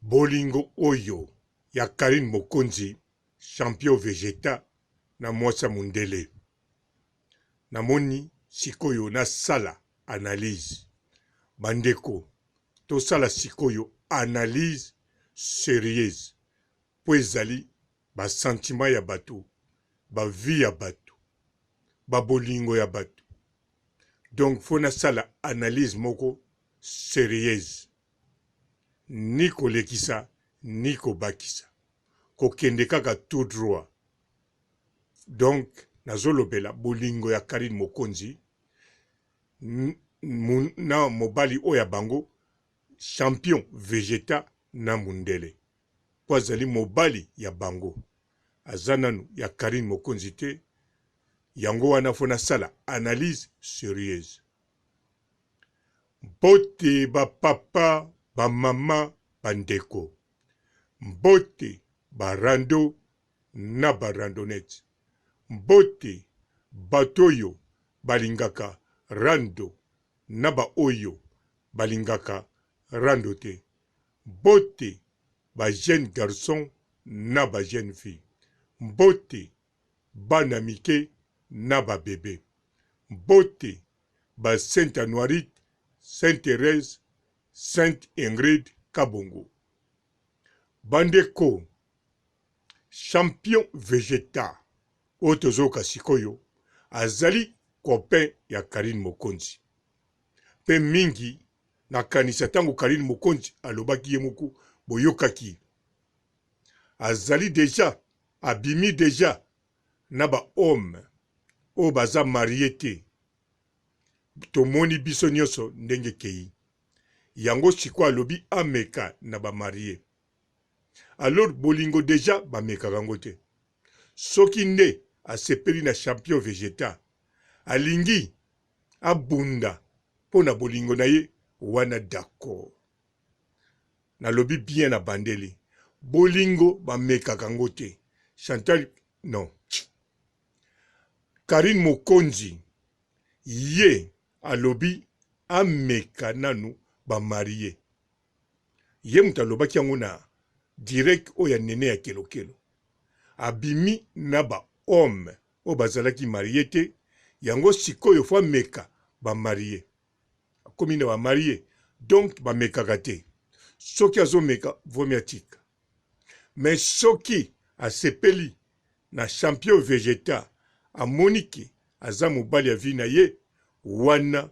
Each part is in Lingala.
Bolingo oyo ya Carine Mokonzi champion vegeta na mwasi ya mundele. Namoni sikoyo nasala analyse. Bandeko tosala sikoyo analyse serieuse mpo ezali ba sentiments ya bato, ba vie ya bato, ba bolingo ya bato. Donc faut nasala analyse moko serieuse. Ni kolekisa ni kobakisa. Kokende kaka tout droit. Donc nazolobela bolingo ya Carine Mokonzi na mobali oyo ya bango champion vegeta na mundele po azali mobali ya bango aza nanu ya Carine Mokonzi te yango wana faut nasala analyse serieuse. Mbote ba papa, ba mama, ba ndeko. Mbote ba rando na ba randonnettes. Mbote bato oyo balingaka rando na ba oyo balingaka rando te. Mbote ba jeunes garçons na ba jeunes filles. Mbote bana mike na ba bebe. Mbote ba Sainte Anuarite, Sainte Therèse, Sainte Ingrid Kabongo. Bandeko, champion Vegeta oyo tozoyoka sikoyo azali copain ya Carine Mokonzi. Mpe mingi nakanisa ntango Carine Mokonzi alobaki ye moko boyokaki azali deja abimi deja na ba homme oyo baza marie te tomoni biso nionso ndenge ekeyi yango sikoyo alobi ameka na ba marie alors bolingo dejà bamekaka yango te soki nde asepeli na champion vegeta alingi abunda mpo na bolingo na ye wana d'accord Nalobi bien na bandeli bolingo ba mekaka ngo te Chantal non Carine mokonzi ye alobi ameka nanu ba marie ye mutu alobaki yango na direct oyo ya nene ya kelokelo abimi na ba homme oyo bazalaki marie te yango sikoyo fo ameka ba marie akomi na ba marie donc bamekaka te soki azomeka vomi atika mais soki asepeli na champion vegeta amoni ke aza mobali ya vie na ye wana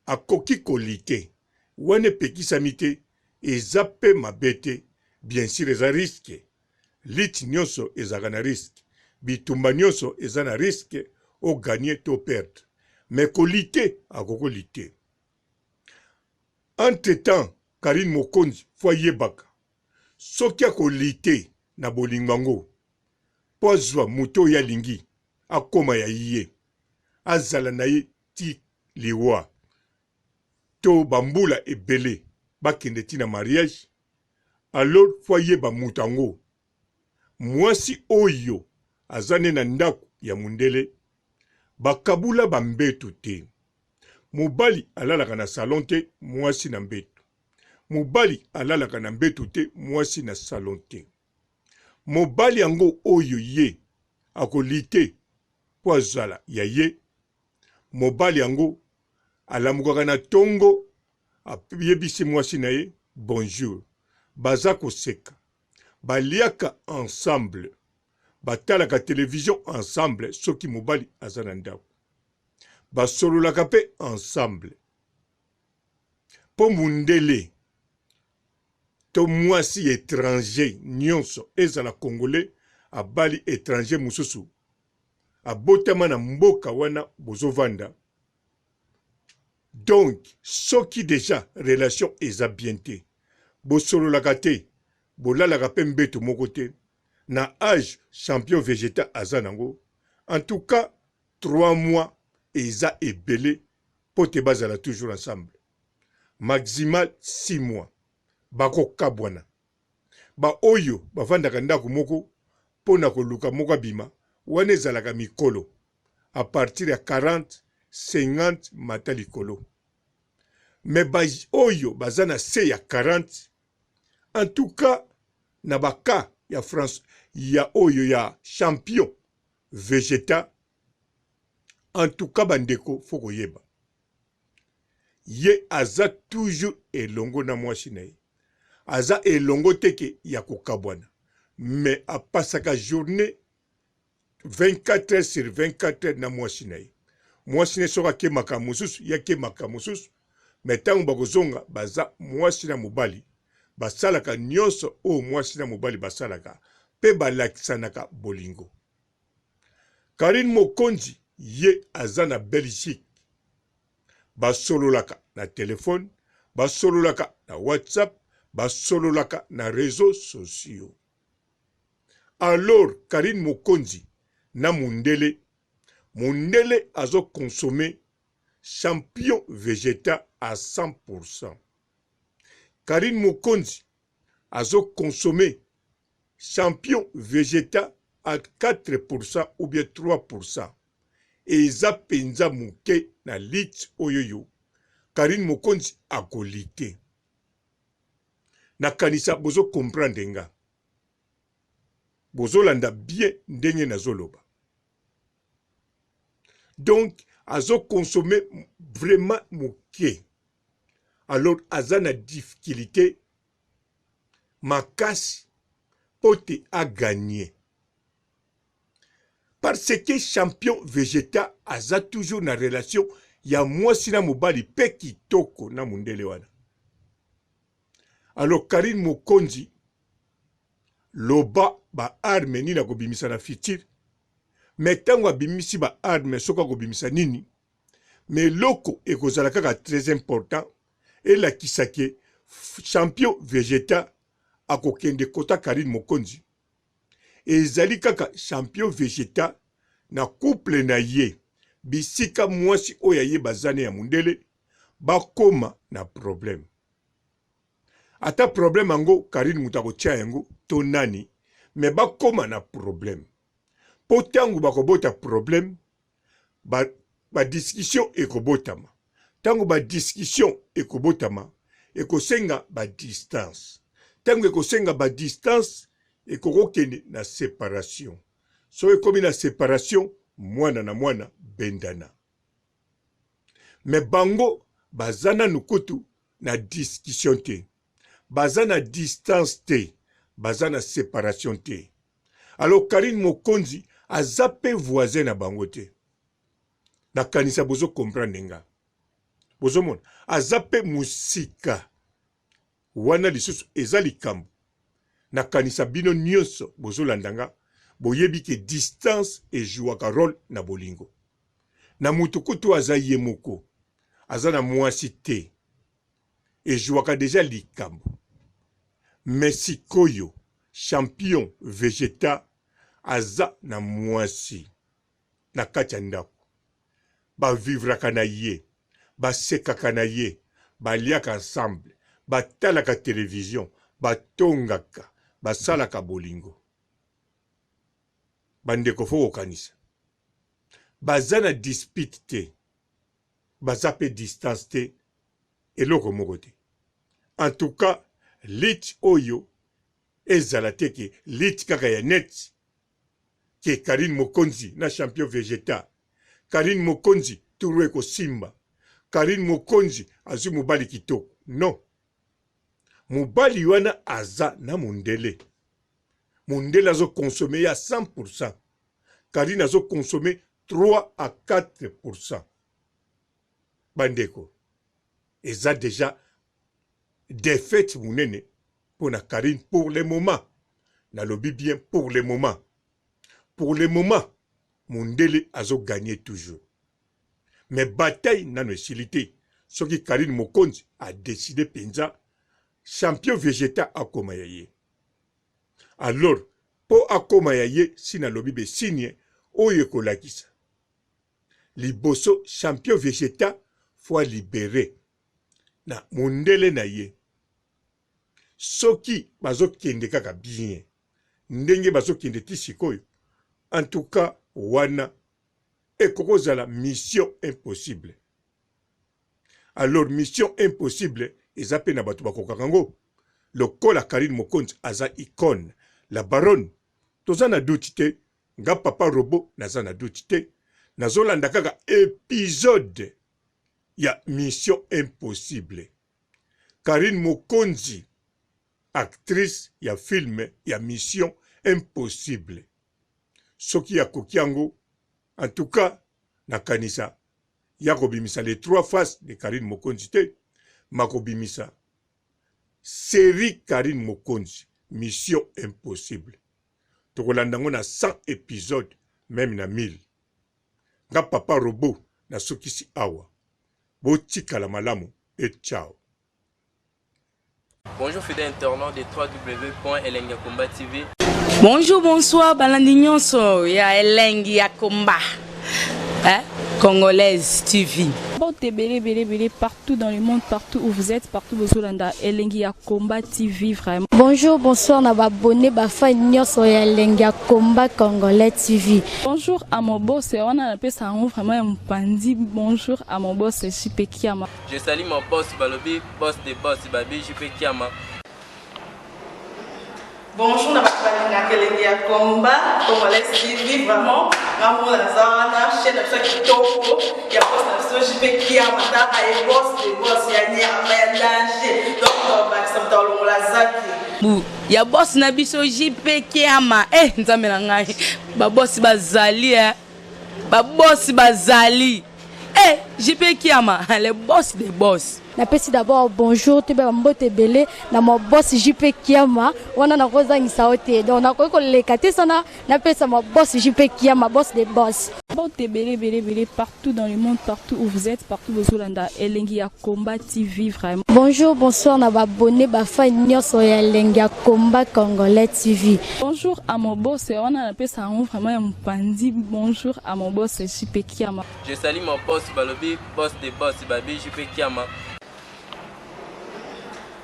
akoki kolite wana epekisami te eza pe mabe te bien sur eza risque lutte nionso ezalaka na risque bitumba nionso eza na risque o gagner to perdre mais ko lutter akoki ko lutter entre temps Carine Mokonzi faut ayebaka soki ako lutter na bolingo yango po azua moto oyo ye alingi akoma ya ye azala na ye ti liwa to ba mbula ebele bakende ti na mariage alors faut ayeba mutu ango muasi oyo aza nde na ndaku ya mundele bakabula ba mbetu te mobali alalaka na salon te muasi na mbetu mobali alalaka na mbetu te muasi na salon te mobali yango oyo ye ako lite po azala ya ye mobali yango alamukaka na tongo Ayebisi mwasi na ye bonjour. Baza koseka. Baliaka ensemble. Batalaka television ensemble soki mobali aza na ndako. Basololaka pe ensemble. Po mundele to mwasi ya etranger nionso ezala congolais abali etranger mosusu abotama na mboka wana bozovanda Donc soki dejà relation eza bien te bosololaka te bolalaka pe mbetu moko te na age champion vegeta aza nango en tout cas 3 mois eza ebele po te bazala toujours ensemble maximal 6 mois bako kabwana ba oyo bavandaka ndaku moko pona koluka moko abima wana ezalaka mikolo à partir ya 40 50 mata likolo mais ba oyo baza na se ya 40 En tout cas na ba cas ya France ya oyo ya champion Vegeta en tout cas ba ndeko faut koyeba ye aza toujours elongo na mwasi na ye aza elongo te ke ya kokabwana mais apasaka journee 24 heures sur 24 heures na mwasi na ye. Mwasi na ye soki ake makambo mosusu, ye ake makambo mosusu, mais ntango bakozonga baza mwasi na mobali, basalaka nyonso oyo mwasi na mobali basalaka mpe balakisanaka bolingo. Carine Mokonzi ye aza na Belgique, basololaka na telephone, basololaka na WhatsApp, basololaka na reseaux sociaux. Alors Carine Mokonzi na mundele, mundele azo consommer champion vegeta à 100%. Carine Mokonzi azo consommer champion vegeta à 4% ou bien 3%. Eza penza muke na lutte oyoyo Carine Mokonzi ako lutter. Nakanisa bozo comprendre nga. Bozolanda bien ndenge nazoloba. Donc azo consommer vraiment moke. Alors aza na difficulté makasi mpo te a gagner. Parce que champion Vegeta aza toujours na relation ya mwasi na mobali pe kitoko na mundele wana. Alors Carine Mokonzi loba ba armes nini akobimisa na futur mais tango abimisi ba armes soki akobimisa nini mais eloko ekozala kaka très important elakisa ke champion Vegeta akokende kota Carine Mokonzi ezali kaka champion Vegeta na couple na ye bisika mwasi oyo aye baza ne ya mundele bakoma na problème ata problème yango Carine moto akotia yango to nani mais bakoma na problème po tango bakobota problème ba, ba discussion ekobotama tango ba discussion ekobotama ekosenga ba distance tango ekosenga ba distance ekokokende na separation soki ekomi na separation mwana na mwana bendana mais bango baza nanu kutu na discussion te baza na distance te baza na separation te alors Carine Mokonzi aza pe voisin na bango te nakanisa bozo comprendre nga bozomona aza pe musika wana lisusu eza likambo nakanisa bino nionso bozolanda nga boyebi ke distance ejouaka role na bolingo na mutu kutu aza ye moko aza na muasi te ejouaka dejà likambo mais sikoyo champion vegeta aza na muasi na kati ya ndaku ba vivraka na ye basekaka na ye baliaka ensemble batalaka television batongaka basalaka bolingo bandeko fo kokanisa baza na dispute te baza pe distance te eloko moko te en tout cas lutte oyo ezala te ke lutte kaka ya net ke Carine Mokonzi na champion Vegeta Carine Mokonzi tour oyo ekosimba Carine Mokonzi azwi mobali kitoko non mobali wana aza na mundele mundele azo consommer ye à 100% Carine azo consommer 3 à 4% bandeko eza dejà defaite munene pona Carine pour le moment nalobi bien pour le moment pour le moment mundele azo gagner toujours mais bataille nano esili te soki Carine Mokonzi a decide penza champion Vegeta akoma ya ye alors po akoma ya ye si nalobi be signe oyo ekolakisa liboso champion Vegeta faut a libere na mundele na ye soki bazokende kaka bien ndenge bazokende ti sikoyo en tout cas wana ekokozala mission impossible alors mission impossible eza pe na bato bakokaka ngo. Lokola Carine Mokonzi aza icone, la baronne, toza na doute te, nga papa robot naza na doute te, nazolanda kaka episode ya mission impossible. Carine Mokonzi actrice ya film ya mission impossible soki akoki yango en tout cas nakanisa ya kobimisa les trois faces de Carine Mokonzi te makobimisa serie Carine Mokonzi mission impossible tokolanda yango na 100 episode meme na 1000 nga papa robot nasukisi awa botikala malamu et ciao. Bonjour fidèle internaute de www.elengiyakomba.tv. Bonjour, bonsoir, balandi nyonso ya elengi ya combat. Hein? Congolaise TV. Mbote ebele ebele ebele partout dans le monde, partout où vous êtes, partout bozolanda elengi ya combat TV vraiment. Bonjour, bonsoir na ba abonné ba fan nyonso ya elengi ya combat congolais TV. Bonjour à mon boss, wana napesa yango vraiment ya mopanzi. Bonjour à mon boss JP Kiama. Je salue mon boss balobi boss de boss babi JP Kiama. Bonjour na bato balingaka elengi ya combat congolais TV vraiment nga moko naza wana chaîne na biso ya kitoko ya boss na biso JP Kiama taka ye boss de boss ya nyama ya danger donc tobakisa moto alongola zaki Bu ya boss na biso JP Kiama eh nzambe na ngai ba boss bazali eh ba boss bazali eh JP Kiama le boss des boss. Napesi d'abord bonjour toyeba ba mbote ebele na mon boss JP Kiama wana nakozangisa yo te donc nakoki koleka te sana napesa mon boss JP Kiama boss des boss. Mbote ebele ebele ebele partout dans le monde partout où vous êtes partout bozolanda elengi ya combat TV vraiment. Bonjour bonsoir na ba abonné ba fan nyonso ya elengi ya combat congolais TV. Bonjour à mon boss wana napesa yango vraiment ya mopanzi. Bonjour à mon boss JP Kiama. Je salue mon boss balobi boss de boss babi JP Kiama.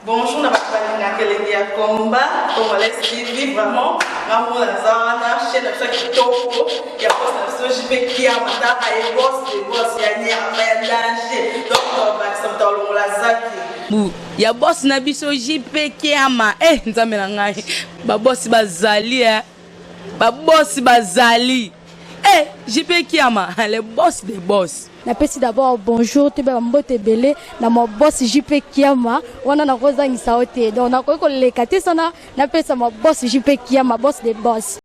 Bonjour na bato balingaka elengi ya combat congolais TV vraiment nga moko naza wana chaîne na biso ya kitoko ya boss na biso JP Kiama taka ye boss de boss ya nyama ya danger donc tobakisa moto alongola zaki Bu ya boss na biso JP Kiama eh nzambe na ngai ba boss bazali eh ba boss bazali eh JP Kiama le boss des boss. Napesi d'abord bonjour toyeba ba mbote ebele na mon boss JP Kiama wana nakozangisa yo te donc nakoki koleka te sana napesa mon boss JP Kiama boss des boss.